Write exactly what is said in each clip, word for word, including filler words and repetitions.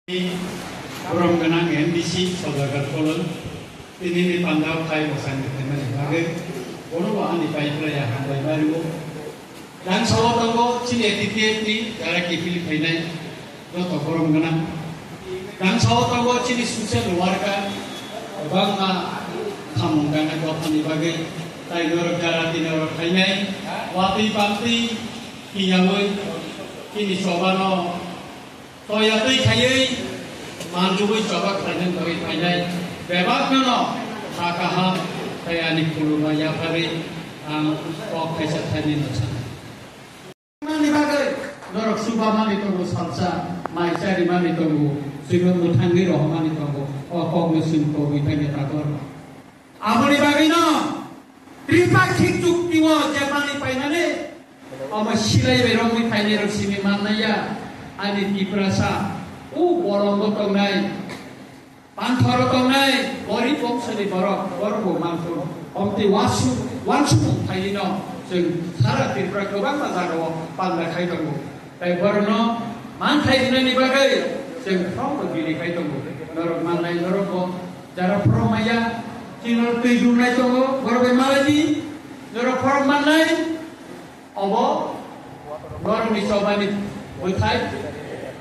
Borom gwnang M D C Sodagar Kolon, tinini pandao khai bwsani khaimani bagwi bono bo ani pai phlaiya hambai mari o. Dang sao tongo chini A T T F ni jara kiphil phainai joto borom gwnang. Dang sao tongo chini social worker, kwbangma khamung gana kothani bagwi, tai norok jara tini norok phainai, watwi pamtwi kiyaui chini chobano toya twi khaiwi manjugwi choba khlainani bagwi phainai bebakno no kha kaham tei ani khuluma yapharwi ang kok khaisa thaini no sanai. Mani bagwi norok chuba mani tongo, salsa mai chari mani tongo, chwngno mwthangwi rohor mani tongo, o kokno chwng kogwi thaini takhor. Aboni bagwino tripakhik chukti o je mani painani omo silai bai romwi phainai rok simi mannai ya, ani Tiprasa o bolongo tongnai, panthoro tongnai, gorib bongsoni borok, borok bo mangthung. Omtwi wasu-, wansukmung phailino chwng sara Tripura kwbangma jagao panda khai tongo. Tai borokno manthai rinani bagwi chwng phorokno bini khai tongo. Norok mannai, norok bo jara phorok maya, chini norok twi dumnai tongo, borok bai malai di, norok phorok mannai. Obo norokni chobani bwthai,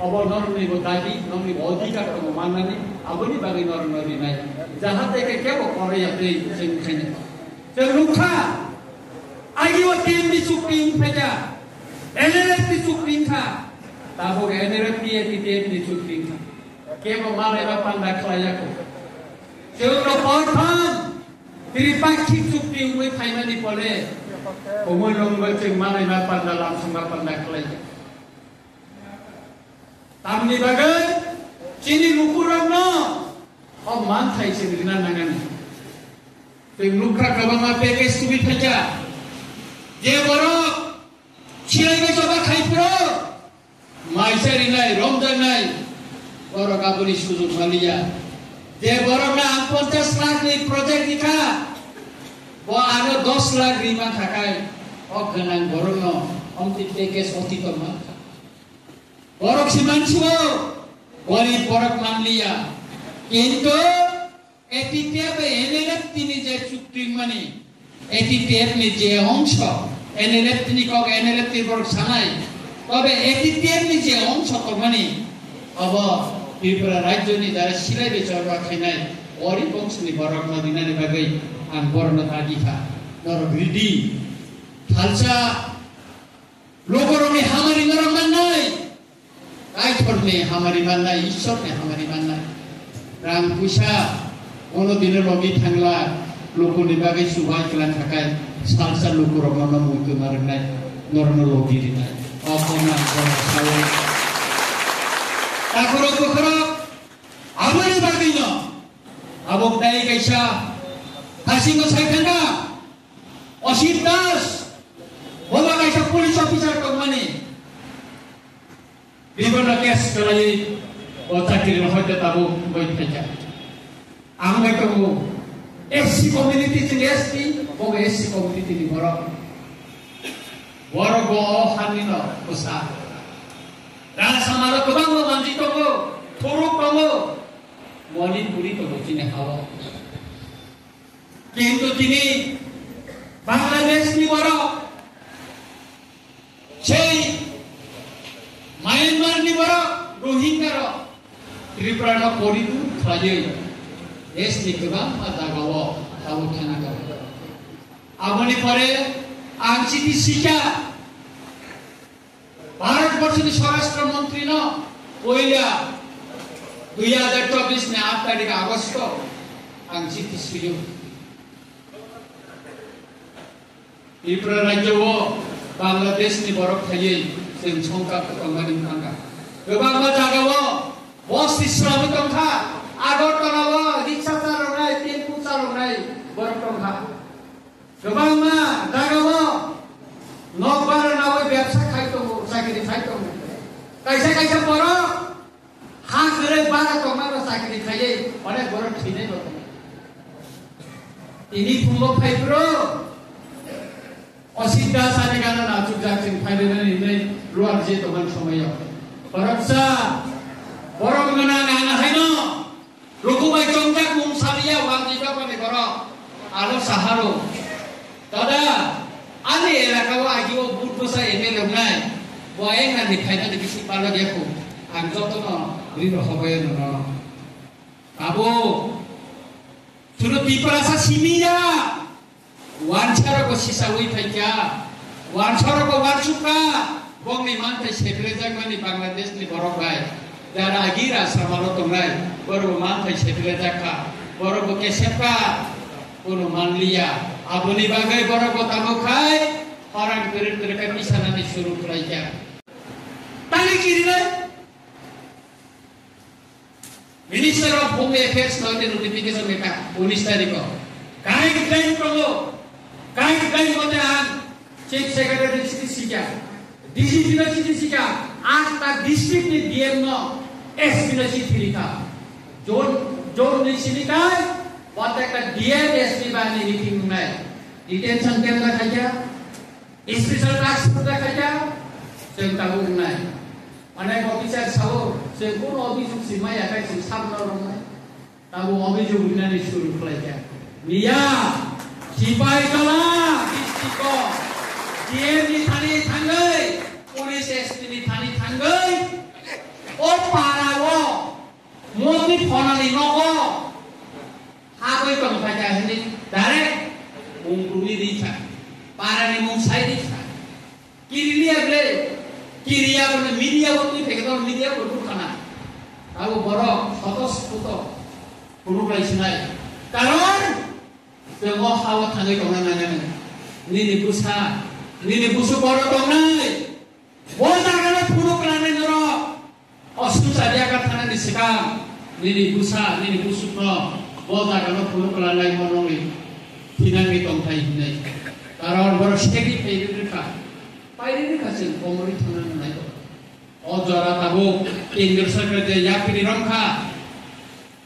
obo norokni bo dabi, norokni bo odhikar tongo mannani, aboni bagwi norokno rinai. Jahate khe kebo koroi ya tei chwng khaina. Chwng nukha, agi o T M ni chukti wng phaikha, N R F ni chukti wngkha, tabuk N R F ni A T T F ni chukti wngkha. Kebo malai ba panda khlai ya kho. Chwng no portham Tripakhik chukti wngwi phaimani pole, komoi longwi chwng malaima panda, lamsongma panda khlai. Tamni bagwi chini lukurokno o manthai chwng rina nangani. Chwng nukha kwbangma package tubui phaikha. Je borok Chilai bai choba khai phuru, maisa rinai, romjaknai, borok aboni sujug manliya. Je borokno ang ponchash lakh ni project rikha, bo ano dos lakh ri mankha khai, o gwnang borokno omtwi package oti tongma. Borok si mansuo, gorib borok manliya. Kintu A T T F bai N L F T ni je chukti wngmani, A T T F ni je ongso, N L F T ni kok N L F T borok sanai, tobe A T T F ni je ongso tongmani, obo Tripura rajyo ni jara silai bai chorba khainai, gorib bongsoni borok no rinani bagwi ang borok no dagi kha, norok ridi, thalsa, Lukurokni hamari norok mannai, Kaitorni hamari mannai, Ishwarni hamari mannai. Rang puisa ono dino logi thangla, lukuni bagwi chubai klan thakai, salsa lukurokno no mui kwma rwngnai, norokno logi rwnai. O kona borok sawi. Takhorok bukhorok, aboni bagwino, abo dai kaisa, hasingo sai thangna, Osit Das, boba kaisa police officer tongmani, bibono case khlaiwi o chakri no hoite tabuk bai phaikha. Ang bai tongo S C community chini S T, bobo S C community ni borok. Borok bo o hani no bwsa. Rajsamalo kwbangma manji tongo, thuruk tongo, Manipuri tongo chini hao. Kintu tini Bangladesh ni borok, sei Myanmar ni borok, Rohingya rok Tripura no poridu khlaiwi desh ni kwbangma jagao tabuk thangwi tongo. Aboni pore ang chiti sikha Bharat borso ni Swarashtra Montri no poila dui hazar chobbish ni aat tarikh Agosto ang chiti sio. Tripura rajyo o Bangladesh ni borok thaiwi chwng songkar tongmani thangkha. Kwbangma jaga o bus ni swrangwi tongkha, Agartala o riksa chaloknai, tempo chaloknai borok tongkha. Kwbangma jagao nokbar nawi bebsa khai tongo, chakri khai tongo. Kaisa kaisa borok ha kwrwi bara tongmano chakri khaiwi onek borok thwinai bo tongo. Tini phungo phai phuru Osit Das ani gana nachukjak chwng phainani hinwi luar je tongmani somoio. Boroksa borok gana Aro saharo, dada, ani elaka o agi o but bwsa M L A wngnai, bo ayang ani phaina de bisi palo de ko, ang joto no rino hoboyo no no. Abo, suno Tiprasa simiya, wansa rok bo sisa wi phaikya, wansa rok bo wansukha, bongni manthai seplejak mani Bangladesh ni borok bai, jara agi Rajsabha o tongnai, borok bo manthai seplejak kha, borok bo kesep kha. Kuno manliya. Aboni bagwi borok bo tamo khai, horang kwrwk kwrwk khe bisanani suru khlaikha. Tangwi kirinai? Minister of Home Affairs no te notification lekha, unis tarikh o. Guideline tongo. Guideline mote ang Chief Secretary chini sikha, D G P no chini sikha, atta district ni D M no S P no chini phirikha. Zone, zone ni sini kai, wata ka D M S P ba ni meeting nai. Detention camp na khaja, special task force na khaja, chwng tabuk nai. Mane officer sao, chwng kono office si maya kai si sabna rok nai. Tabuk obijog rinani suru khlaikha. Miya, sipai tola, district o, D M ni thani thangwi, police S P ni thani thangwi, o para o, moni phonani nogo, habwi tongphaikha hwnwi direct mung rwwi rikha, parani mung sai rikha. Kiriya ble, kiriya ble, media bo twi phekhe media bo dukha na. Abo borok soto sputo phunuk lai sinai. Karon, temo hawa thangwi tongna nangnai. Nini busa, nini busu borok tongnai. Bo jagano phunuk lanai norok. O swngchar yakar thanani swkang nini bwsa, nini bwswkno bo jagano phunuk kwlanai monwi thinangwi tongthai hinwi. Karon borok segwi phairwi rwkha, pairwi rwkha chwng komorwi thangna nangnai. O jora tabuk Kendra Sarkar je yapri romkha,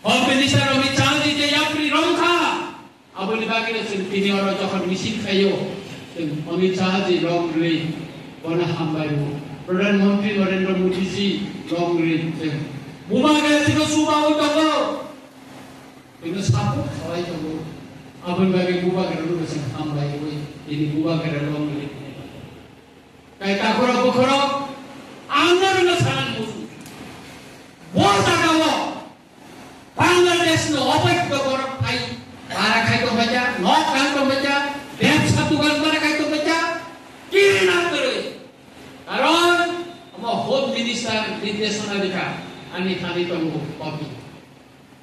Home Minister Amit Shah ji je yapri romkha, Aboni bagwino chwng tini oro jokhon misil khaio, chwng Amit Shah ji long rwui bono hambai rwo. Pradhan Mantri Narendra Modi ji long rwui chwng Bubagra chwngno chubaui tongo, chwngno support khlai tongo. Aboni bagwi Bubagrano chwng hambai rwui tini Bubagra long rwui. Tei takhorok bukhorok ang norokno sanani muchungo. Bo jagao Bangladesh no oboido borok phai bara khai tongbaija, nok kang tongbaija, bebsa dugan bara khai tongbaija, kirina kwrwi. Karon omo Home Minister nirdeshona rikha, ani thani tongo copy.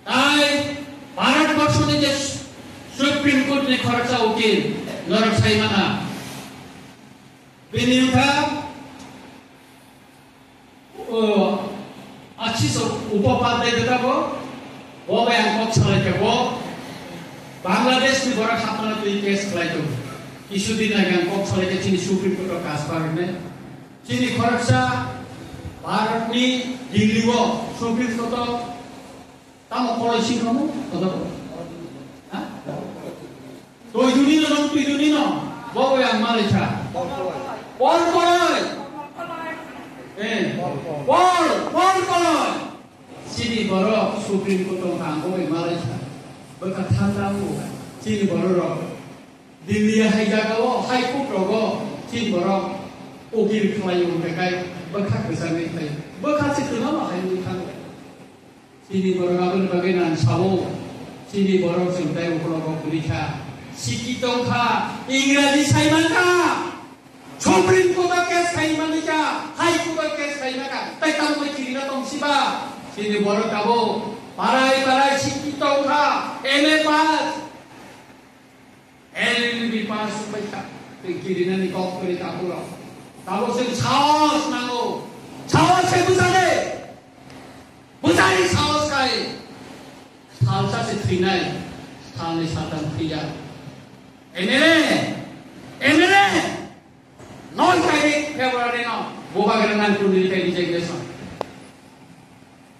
Tai Bharat Borshoni je Supreme Court ni khoroksa ukil norok sai mana. Bini wngkha, o, Ashish Upadhyay de tabo, bo bai ang kok salai khe bo Bangladesh ni borok hapmano twi case khlai tongo. Kisu din age ang kok salai khe chini Supreme Court o case baroknai. Chini khoroksa Bharat ni Delhi o Supreme Court o Tamo koloi sing kamo? Kotor. Ha? Tui duni no, nong tui duni no. Bo bo yang malai cha. Pol koloi. Eh. Pol, pol koloi. Sini borok Supreme Court tong tang bo malai cha. Bwkha thang tang bo. Sini borok rok. Delhi hai jaga o, High Court rogo, sini borok ukil khlai o, bekai bwkha kwchangwi khlai. Bwkha se kwma ma hai wngwi thango. Chini borok aboni bagwi nang sao, chini borok chwng tei ukologo kwrwi kha, sikki tong kha, Ingraji sai man kha, Supreme Court o case khai man kha, High Court o case khai man kha, tei tamo bai kirina tong siba? Chini borok abo parai parai sikki tong kha, M A pass, L L B pass wngwi kha, tei kirinani kok kwrwi tabuk rok. Tabuk chwng sahos nango. Sahos khe bwchadi. Bwchadi sahos khai. Salsa se thwinai, salnwi saltham thwiya. M L A, M L A, noi tarik February no Bubagra nang tuni tei resignation.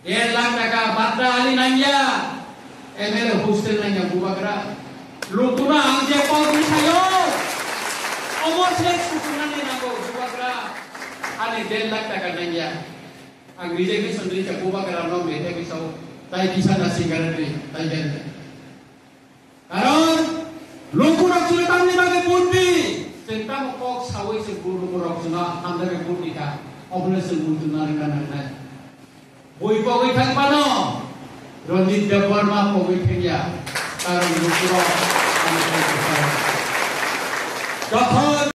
Der lakh taka batra ali nangya, M L A hostel nangya Bubagra. Lukuna ang je kok ni sayo, omo se sukunani nango Bubagra. Ani der lakh taka nangya. Ang resignation rikha Bubagra no mete bisao, tai kisa na singarani, tai gani. Karon, Lukurok chwng tamni bagwi vote di. Chwng tamo kok sawi chwng bu lukurok chwngno hamjakhe vote di kha. Obono chwng muitu nari na nangnai. Bui pogwi thang mano. Ranjit Debbarma pogwi thangya. Karon lukurok. Jokhon